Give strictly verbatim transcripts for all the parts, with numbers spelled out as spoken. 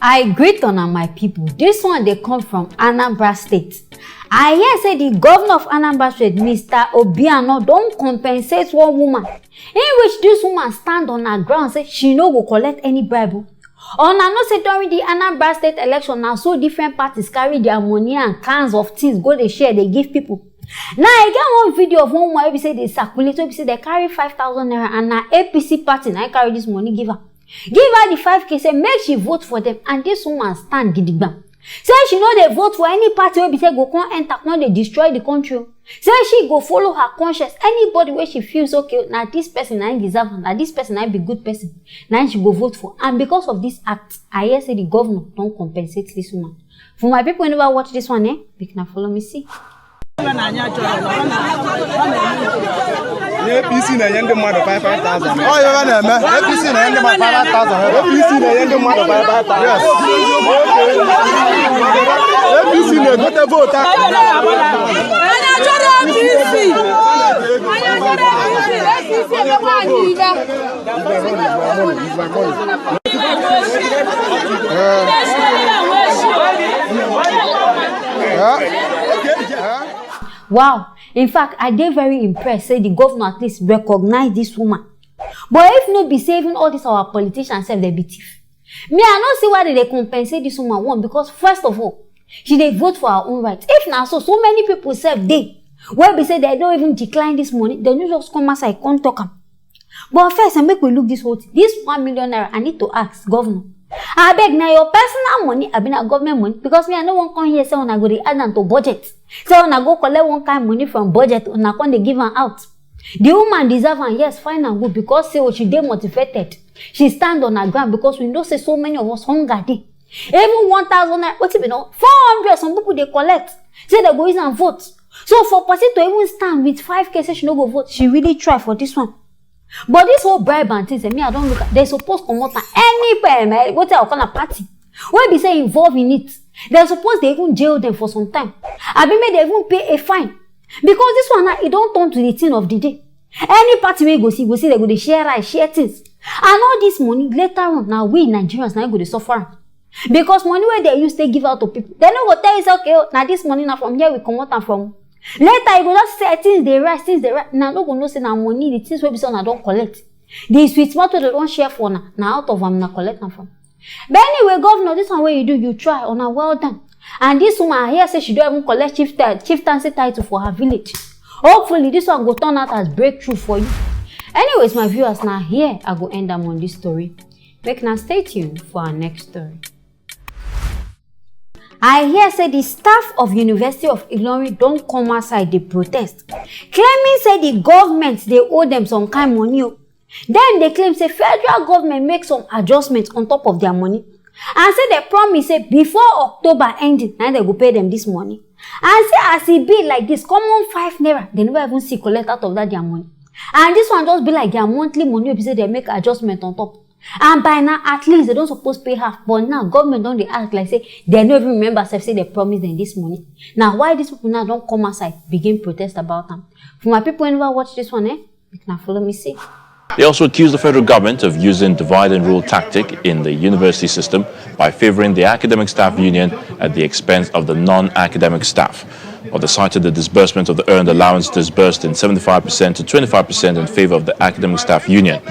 I greet una, my people. This one dey come from Anambra State. I hear say the governor of Anambra State, Mister Obiano, don compensate one woman in which this woman stand on her ground say she no go collect any bribe o. Una know say during the Anambra State election, na so different parties carry their money and cans of things go dey share, dey give people. Now, I get one video of one woman wey be say dey circulate, wey be say dem carry five thousand naira, and na A P C party na im carry this money give her. Give her the five K, say make she vote for them, and this woman stand gidigbam. Say she no dey vote for any party wey be say go come enter, come dey destroy the country o. Say she go follow her conscience. Anybody wey she feels okay, na this person na im deserve am, na this person na im be good person, na im she go vote for. And because of this act, I hear say the governor don compensate this woman. For my people wey never watch this one, eh, make una follow me see. A P C na-enye ndị mmadụ five thousand. Ọ ife ha na-eme. A P C na-enye ndị mmadụ five thousand. A P C na-enye ndị mmadụ five thousand. Yes. A P C na-egote vote a. Anyị achọrọ A P C. Anyị achọrọ A P C. A P C emekwa anyị ife. Wow, in fact, I dey very impressed say the governor at least recognize this woman. But if no be say even all these our politicians sef dey be thief, me, I no see why dem dey compensate this woman. One, because first of all, she dey vote for her own right. If na so, so many people sef dey wey be say dem don even decline this money, dem no just come outside come talk am. But first, eh, make we look this whole thing. This one million naira, I need to ask governor. Abeg, na your personal money, abi na government money? Because me, I no wan come here say una go dey add am to budget. Say una go collect one kind money from budget, una come dey give am out. The woman deserve am, yes, fine and good, because say, oh, she dey motivated. She stand on her ground, because we know say so many of us hunger dey. Even one thousand naira, wetin be no? Four hundred, some people dey collect. Say dem go use am vote. So for person to even stand with five K, say she no go vote, she really try for this one. But this whole bribe and things, eh, me, I don look at, dem suppose comot am anywhere, man. Wetin I go call am, party wey be say involve in it, dem suppose dey even jail dem for some time. Abi make dem even pay a fine. Because this one now, e don turn to the thing of the day. Any party wey you go see, you go see dem go dey share rice, share things. And all this money, later on, na we Nigerians na go dey suffer am. Because money wey dem use take give out to people, dem no go tell you say, "Okay, oh, na this money na from here we comot am from." Later, you go just see say things dey rise, things dey rise. Una no go know say na money, the things wey be say una don collect, the sweet mouth wey dem don share for una, na out of am una collect am from. But anyway, governor, this one wey you do, you try, una well done. And this woman, I hear say she don even collect chieftain, chieftaincy title for her village. Hopefully, this one go turn out as breakthrough for you. Anyways, my viewers, na here I go end am on this story. Make una stay tuned for our next story. I hear say the staff of University of Ilorin don come outside dey protest, claiming say the government dey owe them some kind money o. Dem dey claim say federal government make some adjustment on top of their money, and say dem promise say before October ending, na dem go pay them this money. And say as e be like this, common five naira, dem never even see collect out of that their money. And this one just be like their monthly money wey be say dem make adjustment on top. And by now, at least dem don suppose pay half. But now, government don dey act like say dem no even remember sef say dem promise dem this money. Na why these people now don come outside begin protest about am. For my people wey never watch this one, eh, make una follow me see. They also accused the federal government of using divide and rule tactic in the university system by favoring the academic staff union at the expense of the non-academic staff. While they cited the disbursement of the earned allowance disbursed in seventy-five percent to twenty-five percent in favor of the academic staff union.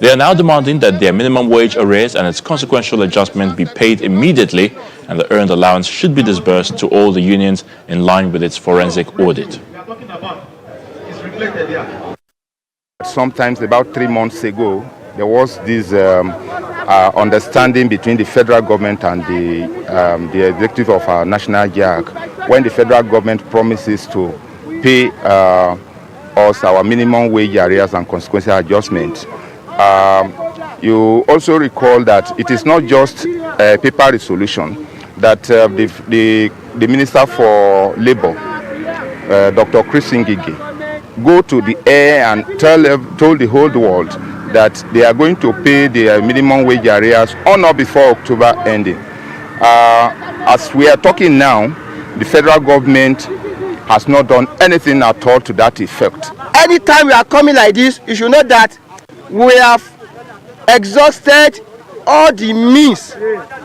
They are now demanding that their minimum wage arrears and its consequential adjustment be paid immediately, and the earned allowance should be disbursed to all the unions in line with its forensic audit. Sometimes, about three months ago, there was this um, uh, understanding between the federal government and the, um, the executive of our national JAC, when the federal government promises to pay uh, us our minimum wage arrears and consequential adjustment. Um, you also recall that it is not just a paper resolution, that uh, the, the, the Minister for Labour, uh, Doctor Chris Ngige, go to the air and tell ev- told the whole world that they are going to pay their minimum wage arrears on or before October ending. Uh, as we are talking now, the federal government has not done anything at all to that effect. Anytime we are coming like this, you should know that we have exhausted all the means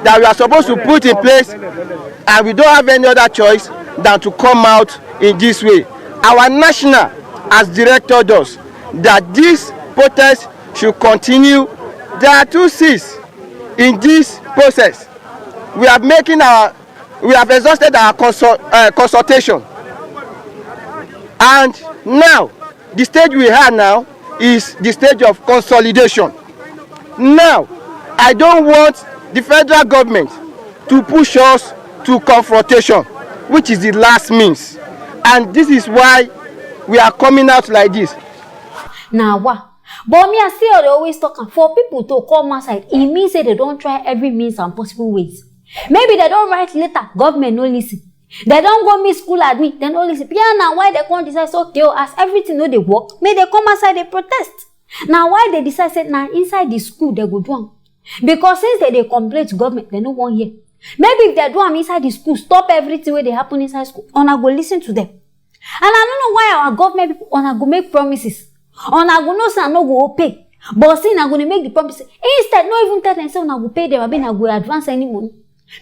that we are supposed to put in place, and we don't have any other choice than to come out in this way. Our national has directed us that this protest should continue. There are two C's in this process. We are making our, we have exhausted our consult, uh, consultation, and now the stage we are now is the stage of consolidation. Now, I don't want the federal government to push us to confrontation, which is the last means. And this is why we are coming out like this. Na wa. But me, I still dey always talk am, for people to come outside, e mean say they don try every means and possible ways. Maybe they don write letter, government no listen. They don go meet school admin, they no listen. Yeah, na why they come decide say, okay o, as everything no dey work, make they come outside dey protest. Na why they decide say na inside the school they go do am. Because since they dey complain to government, they no wan hear. Maybe if they do am inside the school, stop everything wey dey happen inside school, una go listen to them. And I no know why our government people, una go make promises. Una go know say I no go pay. But see, una go dey make the promise. Instead, no even tell them say una go pay them, abi una go advance any money.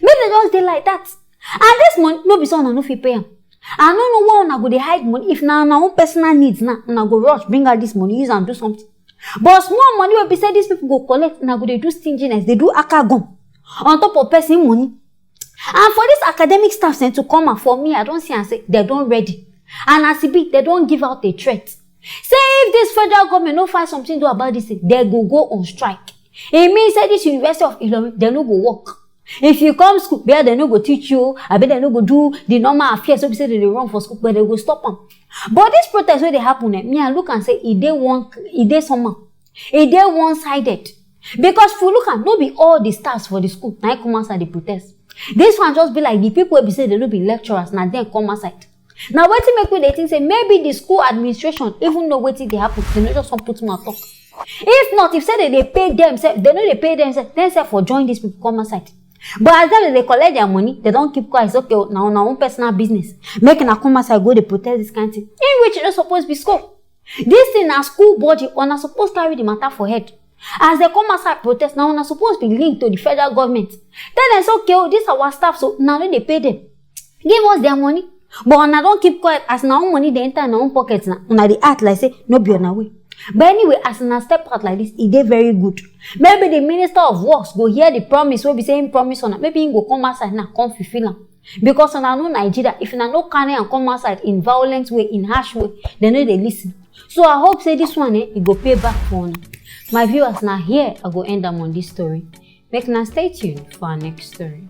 Make dem just dey like that. And this money, no be say una no fit pay am. I no know why una go dey hide money. If na una own personal needs now, una go rush bring out this money, use am do something. But small money wey be say these people go collect, una go dey do stinginess, dey do akagon on top of person money. And for this academic staff sent to come out, for me, I don see am say they don ready. And as e be, they don give out a threat. Say if this federal government no find something do about this thing, they go go on strike. E mean say this University of Ilorin, they no go work. If you come school, where they no go teach you, abi they no go do the normal affairs wey be say they dey run for school, but they go stop am. But this protest wey dey happen, eh, me I look and say e dey one, e dey somehow, e dey one-sided. Because if you look am, no be all the staffs for the school na im come outside dey protest. This one just be like the people wey be say they no be lecturers, na dem come outside. Na wetin make we dey think say maybe the school administration even know wetin dey happen, they no just wan put mouth talk. If not, if say they dey pay them, say they no dey pay them, say dem sef for join these people come outside. But as dem dey collect their money, they don keep quiet. Say, okay o, na una own personal business. Make una come outside go dey protest this kind thing. In which e no suppose be school. This thing na school body, una suppose carry the matter for head. As they come outside protest, na una suppose be linked to the federal government. Tell them say, okay o, this our staff, so una no dey pay them. Give us their money. But una don keep quiet, as una own money dey enter una own pocket, na una dey act like say no be una way. But anyway, as una step out like this, e dey very good. Maybe the Minister of Works go hear the promise wey be say im promise una. Maybe im go come outside now, come fulfill am. Because una know Nigeria, if una no carry am come outside in violent way, in harsh way, they no dey listen. So I hope say this one, eh, e go pay back for una. My viewers, na here I go end am on this story. Make una stay tuned for our next story.